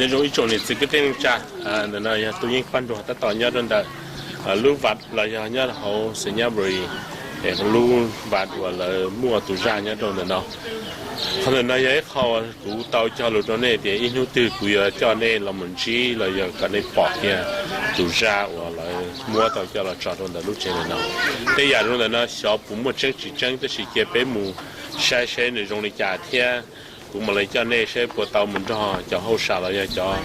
Zoo ib tsoom niam txiv kwv tij neej tsa, ntawm no yog tus yeej paj nruag tab tom nyob rau ntawm lub vaj los yog nyob hauv Xenyabri, lub vaj uas lawv muaj tus zaj nyob rau ntawm no. Qhov ntawm no yog ib qho kuv tau cog lus rau nej tias ib hnub twg kuv yuav coj nej los mus ntsib los yog kom nej pom kiag tus zaj uas lawv muab tau coj los tso rau ntawm lub tsev ntawm no. Tej yam zoo ntawm no xyov puas muaj tseeb tsis tseeb, tab sis cia peb mus saib seb nws zoo li cas thiab kuv mam li coj nej saib puas tau mus nrog cov hauj sam los yog cov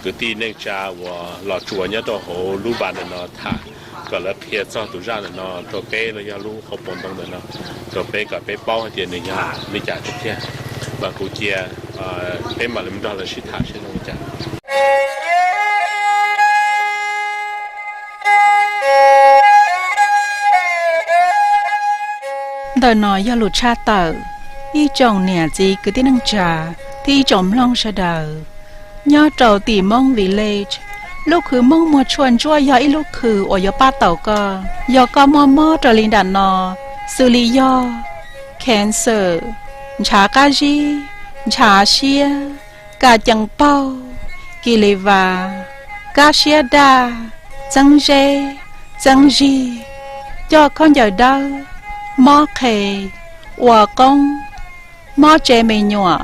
kwv tij neej tsa uas los tsuas nyob rau hauv lub vaj ntawm no tham, kom lawv qhia txog tus zaj ntawm no rau peb los yog lub hauv paus ntoo ntawm no rau peb, kom peb paub hais tias nws yog li cas tiag tiag. Mas kuv cia peb mam li mus nrog lawv sib tham seb zoo li cas. Ntawm no yog lus tshaj tawm ib tsoom niam txiv kwv tij neej tsa thiab ib tsoom mloog sawv daws. Nyob rau tim Moob Village, lub khw Moob muag tshuaj ntsuab yog ib lub khw uas yuav pab tau koj yog koj muaj mob raws li nram no, xws li yog cancer, ntshav qab zib, ntshav siab, kas cees paug, kis lis vas, kab siab daj, txeeb zeb, txeeb zig, coj khaub ncaws dawb, mob qhe, ua qoob, mob tsev me nyuam,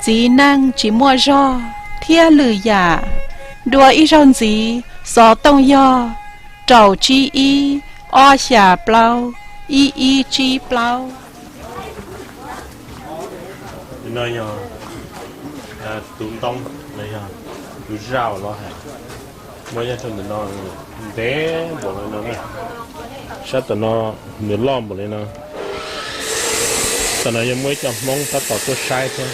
txiv neej tsis muaj zog thiab lwm yam. Dua ib zaug ntxiv, xov tooj yog rau tsib ib, ob xya plaub, ib ib tsib plaub. No yog tus ntoo los yog tus zaj uas lawv hais, muaj nyob rau ntawm no, ntev npaum li no na. Saib tam no nws loj npaum li no. Tam no yog muaj ib co Hmoob tab tom tuaj saib thiab,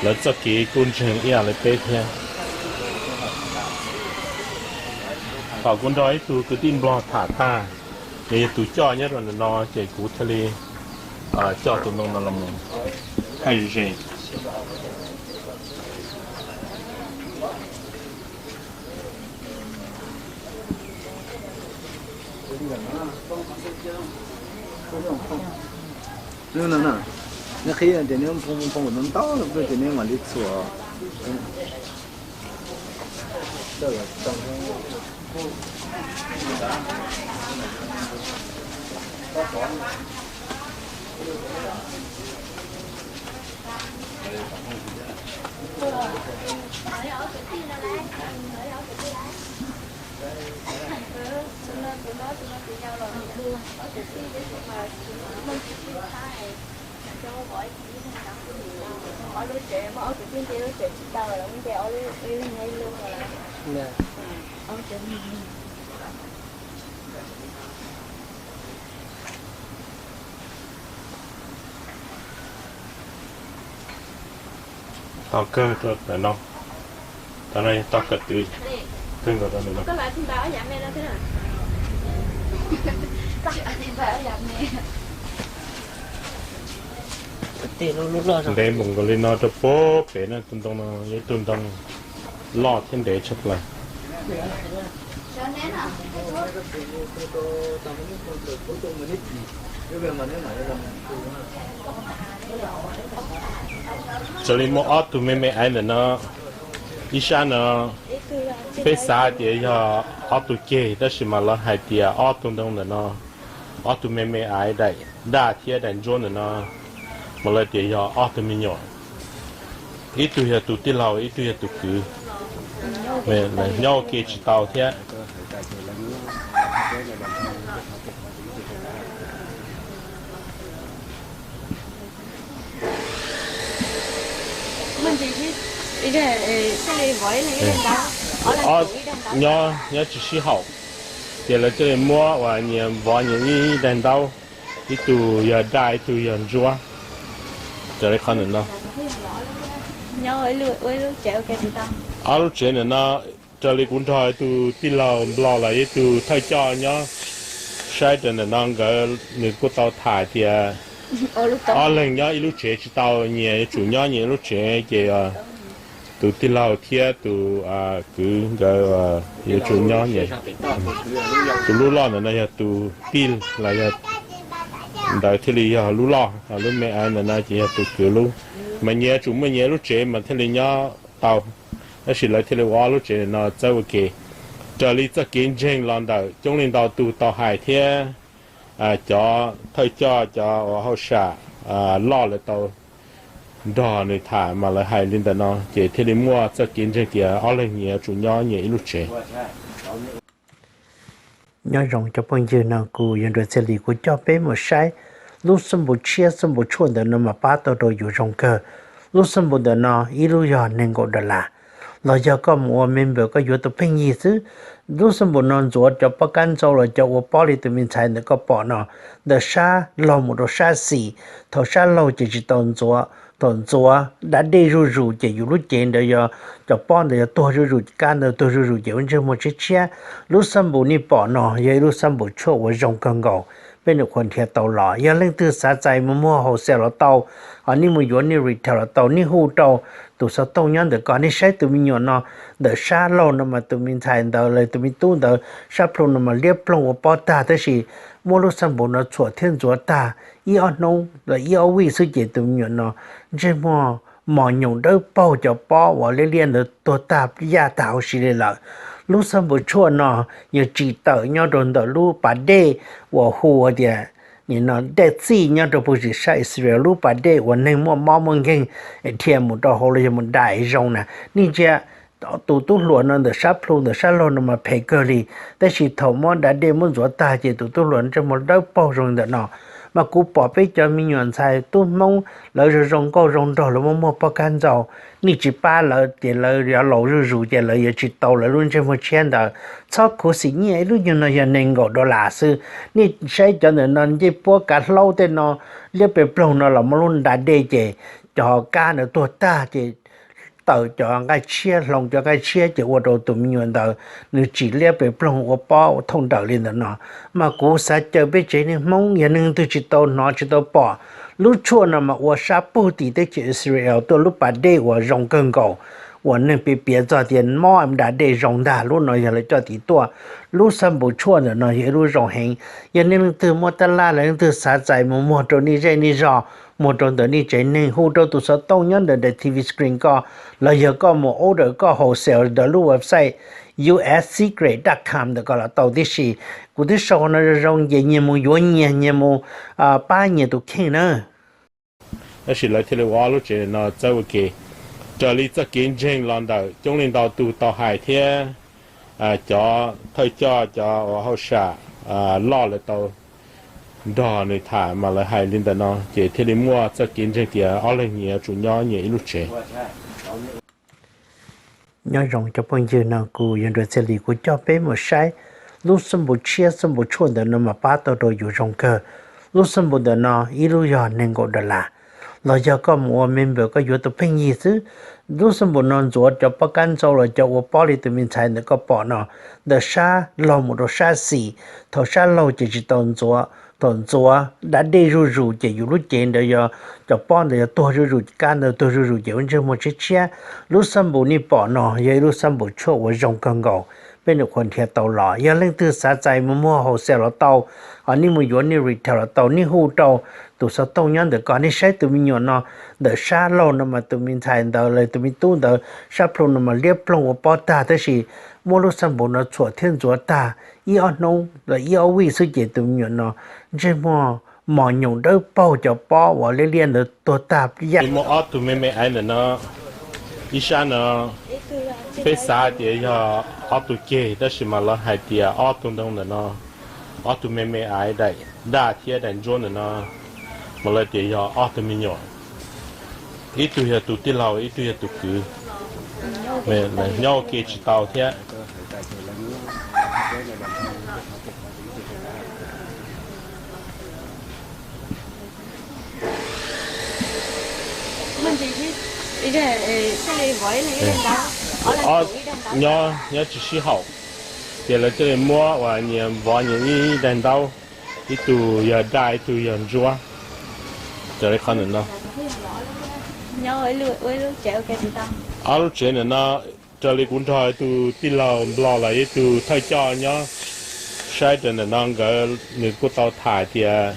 lawv txoj kev kuj ntseeg ib yam li peb thiab. Thaum kuv nrog ib tug kwv tij Nplog tham tag, nws yog tus coj nyob rau ntawm no ces kuv thiaj li coj tus ntoo no los mus thaij ze. Nws qhib tias nws phooj phooj ntau ntau ces nws mam li txhuam. Tau kawg rau ntawm no, tam no yog tau kawg twv kawg nkaus rau ntawm no. Ntev npaum nkaus li no rau puag pem na, tus ntoo no yog ib tug ntoo loj thiab ntev tshaj plaws. Raws li muaj ob tug me me aiv ntawm no, ib sab no peb xav tias yog ob tug ceg, tab sis mas lawv hais tias ob tug ntoo ntawm no, ob tug me me aiv daim daj thiab daim ntsuab ntawm no, mas lawv tias yog ob tug me nyuam, ib tug yog tus tij laug, ib tug yog tus kwv, nyob ua ke tsis tau thiab. Nyob, nyob tsis sib haum, ces lawv thiaj li muab uas nyias vov nyias ib daig ntaub, ib tug yog daj ib tug yog ntsuab. Raws li qhov ntawm no, ob lub tsev ntawm no, raws li kuv nrog ib tug tij laug Nplog los ib tug thawj coj nyob saib rau ntawm no, nkawd nws kuj tau tham tias ob leeg nyob ib lub tsev tsis tau, nyias yuav tsum nyob nyias ib lub tsev, ces tus tij laug thiab tus kwv nkawd yuav tsum nyob nyias. Tus lub loj ntawm no yog tus tij los yog ntawd thiaj li yog lub loj, lub me aiv ntawm no ces yog tus kwv lub. Mas nyias yuav tsum muaj nyias lub tsev mas thiaj li nyob tau. Tab sis lawv thiaj li ua ob lub tsev no txawb ua ke. Raws li txoj kev ntseeg los ntawm coob leej ntau tus tau hais thiab cov thawj coj, cov uas hauj sam loj lawv tau nrog nws tham mas lawv hais li ntawm no ces thiaj li muaj txoj kev ntseeg tias ob leeg nyias yuav tsum nyob nyias ib lub tsev. Nyob zoo cov phooj ywg, no kuv yog Nruas Txhiaj Lis, kuv coj peb mus saib lub xab npum tshiab xab npum tshuaj ntawm no mas pab tau rau yus zoo kawg. Lub xab npum ntawm no ib lub yog nees nkaum dollar, los yog koj mus ua member koj yuav tus pheej yig xwb. Lub xab npum no ntxuav cov pob kab ntxau los cov ua pob li tus me ntxhais ntawm koj pom no, ntawm sab laug mus rau sab xis. Thaum sab laug ces tsis tau ntxuav, thaum ntxuav da dej zuj zus ces yus lub cev ntawd yog, cov pob ntawd yog tuag zuj zus, kab ntawd tuag zuj zus ces ua ntsej muag tshiab tshiab. Lub xab npum nej pom no yog ib lub xab npum tshuaj uas zoo kawg nkaus, peb nyuam qhuav nrhiav tau los. Yog leej twg xav txais mus muag haus xees los tau, ho nej mus yuav nej retail los tau, nej hu rau tus xov tooj nyob ntawm ko, nej saib tus me nyuam no ntawm sab laug no mas tus me ntxhais ntawd los tus me tub ntawd sab plhu no mas liab ploog ua pob tag, tab sis muab lub xab npum no txhuam thiab ntxuav tag ib ob hnub los ib ob vij xwb ces tus me nyuam no ntsej muag mos nyoos dawb paug, cov pob uas liab liab ntawd tuag tag yaj tag hauv si li lawm. Lub xab npum tshuaj no yog tsim tawm nyob rau ntawm lub pas dej uas hu tias nim no Dead Sea nyob rau puag tim sab Israel, lub pas dej uas neeg muaj mob muaj nkeeg dhia mus rau hauv los yog mus dai zoo na. Nej ntsia tus tub hluas no ntawm sab plhu ntawm sab laug no mas phem kawg li, tab sis thaum muab da dej muab ntxuav tag ces tus tub hluas ntsej muag dawb paug zoo li ntawm no. Mas kuv pom peb cov me nyuam ntxhais tub Hmoob lawv zoo zoo nkauj zoo nraug, lawv muaj muaj pob kab ntxau, nej tsis pab lawv ces lawv yuav laus zuj zus ces lawv yuav tsis tau lawv lub ntsej muag tshiab ntawd. Txhob khuv xim nyiaj, ib lub nyuag no yog nees nkaum dollar xwb. Nej saib cov ntawm no ncej puab kav hlaub tej no liab pes ploog no los muaj lub da dej ces cov kab ntawd tuag tag ces tawm cov nqaij tshiab, hloov cov nqaij tshiab ces ua rau tus me nyuam ntawd nws tsim liab pes ploog ua pob thooj nrawm li ntawm no. Mas kuv xav caw peb tsev neeg Hmoob, yog neeg twg tsis tau hnov tsis tau pom lub tshuaj no mas ua sab pug tim teb chaws Israel tuaj lub pas dej uas zoo kawg nkaus, uas neeg piav piav txog tias mob da dej zoo ntag, lub no yog lawv coj tim tuaj. Lub xab npum tshuaj ntawm no yog ib lub zoo heev. Yog nej leej twg muaj tab laj los leej twg xav txais mus muag rau nej zej nej zog, muag rau ntawm nej tsev neeg, hu rau tus xov tooj nyob ntawm daim T V screen ko, los yog koj mus order koj haus xees ntawm lub website U S secret dot com ntawm ko los tau tib si. Kuv twb sau no zoo zoo ces nyias mus yuav nyias, nyias mus pab nyias tus kheej na. Tab sis lawv thiaj li ua ob lub tsev no txawb ua ke. Raws li txoj kev ntseeg los ntawm coob leej ntau tus tau hais thiab cov thawj coj, cov uas hauj sam loj lawv tau nrog nws tham mas lawv hais li ntawm no ces thiaj li muaj txoj kev ntseeg tias ob leeg nyias yuav tsum nyob nyias ib lub tsev. Nyob zoo cov phooj ywg, no kuv yog Nruas Txhiaj Lis, kuv coj peb mus saib lub xab npum tshiab xab npum tshuaj ntawm no mas pab tau rau yus zoo kawg. Lub xab npum ntawm no ib lub yog nees nkaum dollar, los yog koj mus ua member koj yuav tus pheej yig xwb. Lub xab npum no ntxuav cov pob kab ntxau los cov ua pob li tus me ntxhais ntawm koj pom no, ntawm sab laug mus rau sab xis. Thaum sab laug ces tsis tau ntxuav, thaum ntxuav da dej zuj zus ces yus lub cev ntawd yog, cov pob ntawd yog tuag zuj zus, kab ntawd tuag zuj zus ces ua ntsej muag tshiab tshiab. Lub xab npum nej pom no yog ib lub xab npum tshuaj uas zoo kawg nkaus, peb nyuam qhuav nrhiav tau los. Yog leej twg xav txais mus muag haus xees los tau, ho nej mus yuav nej retail los tau, nej hu rau tus xov tooj nyob ntawm ko, nej saib tus me nyuam no ntawm sab laug no mas tus me ntxhais ntawd los tus me tub ntawd sab plhu no mas liab ploog ua pob tag, tab sis muab lub xab npum no txhuam thiab ntxuav tag ib ob hnub los ib ob vij xwb ces tus me nyuam no ntsej muag mos nyoos dawb paug, cov pob uas liab liab ntawd tuag tag yaj. Muaj ob tug me me aiv ntawm no, ib sab no peb xav tias yog ob tug ceg, tab sis mas lawv hais tias ob tug ntoo ntawm no, ob tug me me aiv daim daj thiab daim ntsuab ntawm no, mas lawv tias yog ob tug me nyuam, ib tug yog tus tij laug, ib tug yog tus kwv, nyob ua ke tsis tau thiab. Nyob, nyob tsis sib haum, ces lawv thiaj li muab uas nyias vov nyias ib daim ntaub, ib tug yog daj, ib tug yog ntsuab, raws li qhov ntawm no. Ob lub tsev ntawm no, raws li kuv nrog ib tug tij laug Nplog los ib tug thawj coj nyob saib rau ntawm no, nkawd nws kuj tau tham tias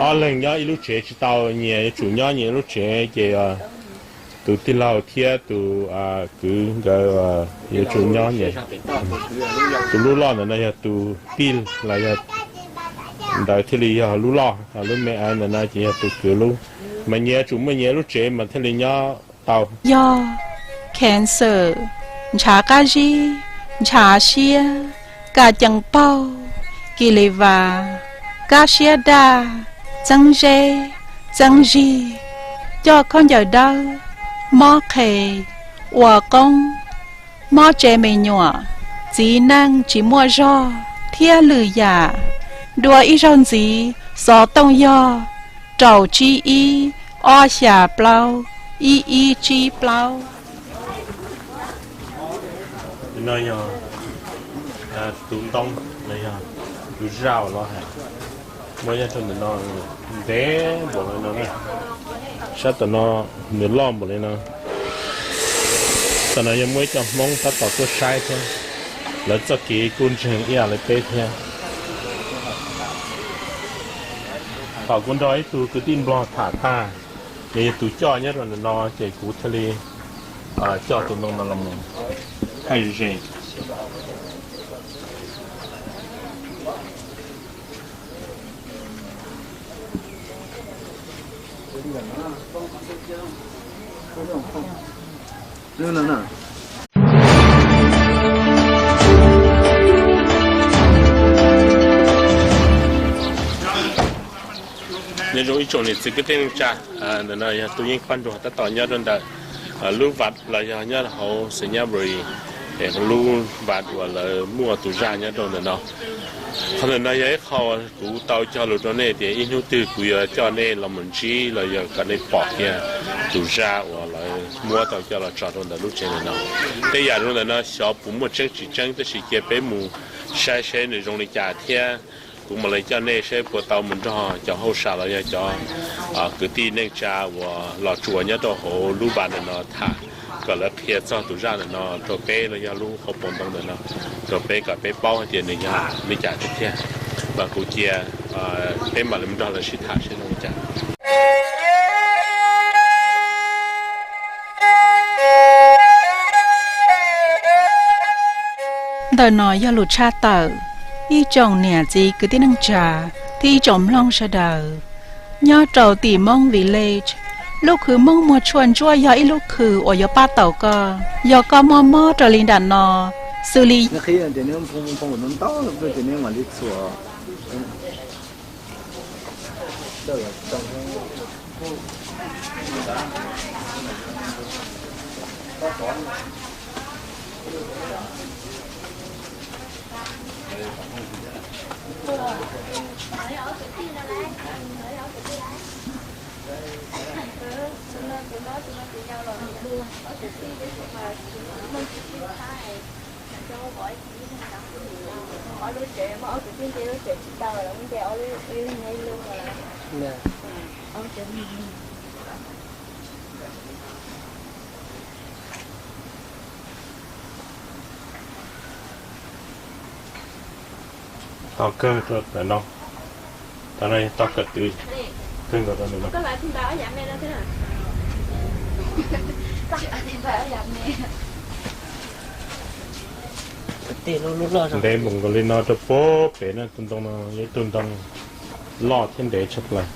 ob leeg nyob ib lub tsev tsis tau, nyias yuav tsum nyob nyias ib lub tsev ces Tus tij laug thiab tus kwv nkawd yuav tsum nyob nyem. Tus lub loj ntawm no yog tus tij los yog ntawd thiaj li yog lub loj, lub me ntawm no ces yog tus kwv lub. Mas nyias yuav tsum muaj nyias lub tsev mas thiaj li nyob tau. Yog, cancer, ntshav qab zib, ntshav siab, ka cees paug, kis lis vas, kab siab daj, txeeb zeb, txeeb zig, coj khaub ncaws dawb, mob qhe, ua qoob, mob tsev me nyuam, txiv neej tsis muaj zog thiab lwm yam, dua ib zaug ntxiv xov tooj yog rau tsib ib ob xya plaub ib ib tsib plaub. No yog tus ntoo, no yog tus zaj uas los hais, muaj nyob rau ntawm no, ntev npaum li no na. Sab tom no nws loj npaum li no. Tam no yog muaj ib co Hmoob tab tom tuaj saib thiab, lawv txoj kev kuj ntseeg ib yam li peb thiab. Thaum kuv nrog ib tug kwv tij Nplog tham tag, nws yog tus coj nyob rau ntawm no ces kuv thiaj li coj tus ntoo no los mus thaij ze. Nyob zoo ib tsoom niam txiv kwv tij neej tsa, ntawm no yog tus yeej paj nruag tab tom nyob rau ntawm lub vaj los yog nyob hauv Xenyabri, lub vaj uas lawv muaj tus zaj nyob rau ntawm no. Qhov ntawm no yog ib qho kuv tau cog lus rau nej tias ib hnub twg kuv yuav coj nej los mus ntsib los yog kom nej pom kiag tus zaj uas lawv muab tau coj los tso rau ntawm lub tsev ntawm no. Tej yam zoo ntawm no xyov puas muaj tseeb tsis tseeb, tab sis cia peb mus saib seb nws zoo li cas thiab kuv mam li coj nej saib puas tau mus nrog cov hauj sam los yog cov kwv tij neej tsa uas los tsuas nyob rau hauv lub vaj ntawm no tham, kom lawv qhia txog tus zaj ntawm no rau peb los yog lub hauv paus ntoo ntawm no rau peb kom peb paub hais tias nws yog li cas tiag tiag. Mas kuv cia peb mam li mus nrog lawv sib tham seb zoo li cas. Ntawm no yog lus tshaj tawm, ib tsoom niam txiv kwv tij neej tsa thiab ib tsoom mloog sawv daws. Nyob rau tim Hmoob Village, lub khw Hmoob muag tshuaj ntsuab yog ib lub khw uas yuav pab tau koj. Yog koj muaj mob raws li nram no, xws li Tau kawg rau ntawm no, tau no yog tau kawg twv kawg nkaus rau ntawm no. Ntev npaum nkaus li no rau puag pem na, tus ntoo no yog ib tug ntoo loj thiab ntev tshaj plaws.